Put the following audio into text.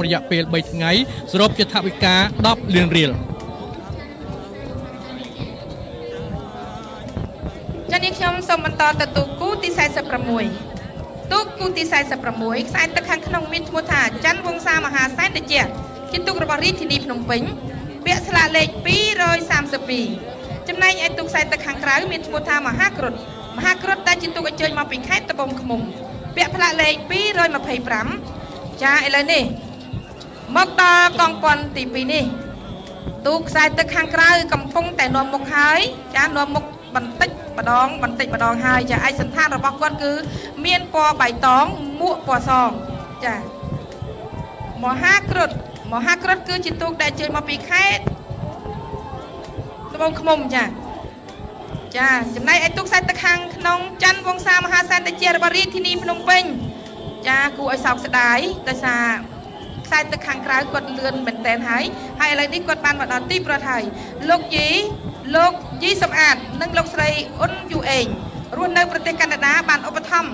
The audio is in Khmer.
រយៈពេល3ថ្ងៃសរុបជាថវិកា10លានរៀល ចានេះខ្ញុំសូមបន្តទៅទូគូទី46ទូគូទី46ខ្សែទឹកខាងក្នុងមានឈ្មោះថាច័ន្ទវង្សាមហាសែនតិចជាទូករបស់រាជធានីភ្នំពេញពាក់ស្លាកលេខ232ចំណែកឯទូកខ្សែទឹកខាងក្រៅមានឈ្មោះថាមហាគ្រុឌមហាគ្រុឌដែលជាទូកអញ្ជើញមកពីខេត្តត្បូងឃ្មុំពាក់ផ្លាកលេខ225ចាឥឡូវនេះមកដល់កងពាន់ទី2នេះទូកខ្សែទឹកខាងក្រៅកំពុងតែនាំមុខហើយចានាំមុខបន្តិចម្ដងបន្តិចម្ដងហើយចាឯកសន្តានរបស់គាត់គឺមានពណ៌បៃតងមួកពណ៌សចាមហាគ្រុឌមហាគ្រុឌគឺជាទូកដែលជើញមកពីខេត្តត្បូងឃ្មុំចាចាចំណែកឯទូកខ្សែទឹកខាងក្នុងច័ន្ទវង្សាមហាសែនតិចរបស់រាជធានីភ្នំពេញចាគួរឲ្យសោកស្ដាយដោយសារខ្សែទឹកខាងក្រៅគាត់លឿនមែនតែនហើយហើយឥឡូវនេះគាត់បានមកដល់ទីប្រថហើយលោកយីសំអាតនិងលោកស្រីអ៊ុនយូអេងរស់នៅប្រទេសកាណាដាបានឧបត្ថម្ភ